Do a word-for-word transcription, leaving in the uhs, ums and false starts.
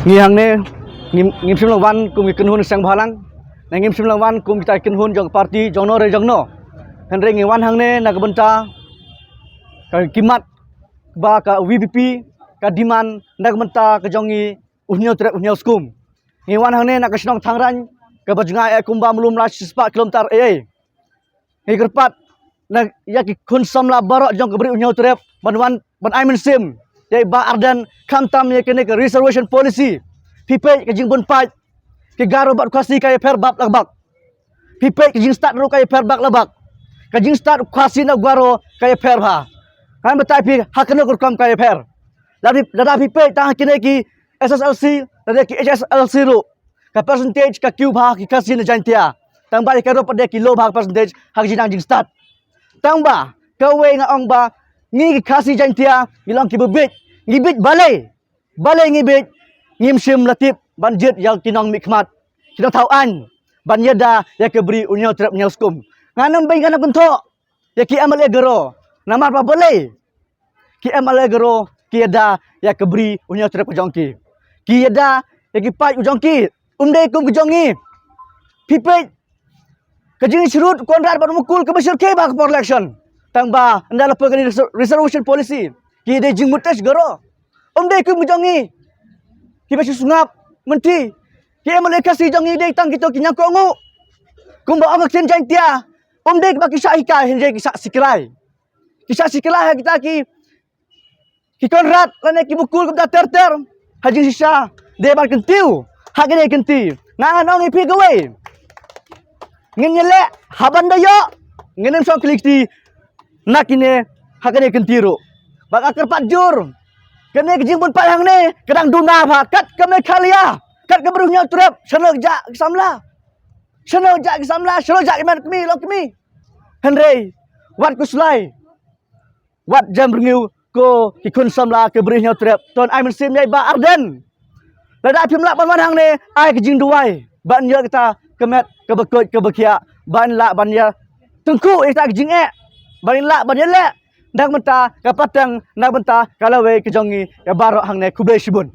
Ngi hangne ngim ngim shym la wan kum ki kynhun seng bhalang, na ngim shym la wan kum kita ki kynhun jong party jong no re jong no. Hynrei ngi wan hangne na ka bynta ka ki mat ba ka VPP ka demand na ka bynta ka jong ngi u hynñiew trep u hynñiew skum. Ngi wan hangne na ka shnong Thangraiñ kaba jngai eh kumba mlum la shispah kilometer eh. Ngi kyrpad na ïa ki khun samla baroh jong ka bri u hynñiew trep ban wan ban ai mynsiem ïa i Bah Ardent khamtam ïa kane ka reservation policy. Phi peit ka jingbun paid ki Garo bad Khasi ka ïapher bak la bak. Phi peit ka jingstad ruh ka ïapher bak la bak. Ka jingstad Khasi na Garo ka ïapher bha. Ngan batai phi ha kano ka rukom ka ïapher. Lada phi peit tang ha kine ki SSLC lada ki HSLC ruh ka percentage ka kiew bha ki Khasi na Jaintia. Tang ba ïa ka ruh pat de ki low bha ka percentage ha ka jingnang jingstad. Tang ba kawei nga ong ba ngi ki Khasi Jaintia ngi long kiba bieit, ngi bieit balei. Balei ngi bieit? Ngim shym la tip ban jied ïa ki nongmihkhmat, ki nongthaw aiñ ban ïada ïa ka bri u hynñiew trep u hynñiew skum. Ngan ym beiñ ngan ym kynthoh ïa ki MLA Garo. Namar ba balei ki MLA Garo ki ïada ïa ka bri u hynñiew trep ka jong ki. Ki ïada ïa ki paid u jong ki. Um dei kum ka jong ngi. Phi peit ka jingshrut Conrad bad Mukul kaba shyrkhei bha ka por election. Tang ba ynda la poi kane reser- reservation policy ki dei jingmut test Garo. Um dei kum ka jong ngi kiba shu sngap mynti. Ki MLA Khasi jong ngi dei tang kito ki ñiangkohnguh. Kumba ong ka ktien Jaintia, um dei ba ki shah hikai hynrei ki shah sikrai. Ki shah sikrai ha kita ki ki Conrad lane ki Mukul kumta ter ter. Ha jingshisha dei ban kyntiew ha kine ki kynti. Nga ngan ong ïa phi kawei, ngin ïaleh ha ban da ïoh, ngin ym shong khlieh kti na kine ha kine ki kynti ruh. Ba nga kyrpad jur, kane ka jingbun paid hangne ka dang duna bha kat ka Meghalaya, kat ka bri u hynñiew trep. Shano jah ki samla? Shano jah ki samla? Shano jah ki met kmie long kmie? Hynrei wat khuslai, wat jem rngiew ko ki khun samla ka bri u hynñiew trep. To ai mynsiem ïa i Bah Ardent. Lada phim lah ban wan hangne, ai ka jingduwai ban ïoh kita ka met kaba koit kaba khiah, ban lah ban ïa tyngkhuh ïa kita ka jingeh, ban lah ban ïaleh na ka bynta ka pateng, na ka bynta ka lawei ka jong ngi ïa baroh hangne. Khublei shibun.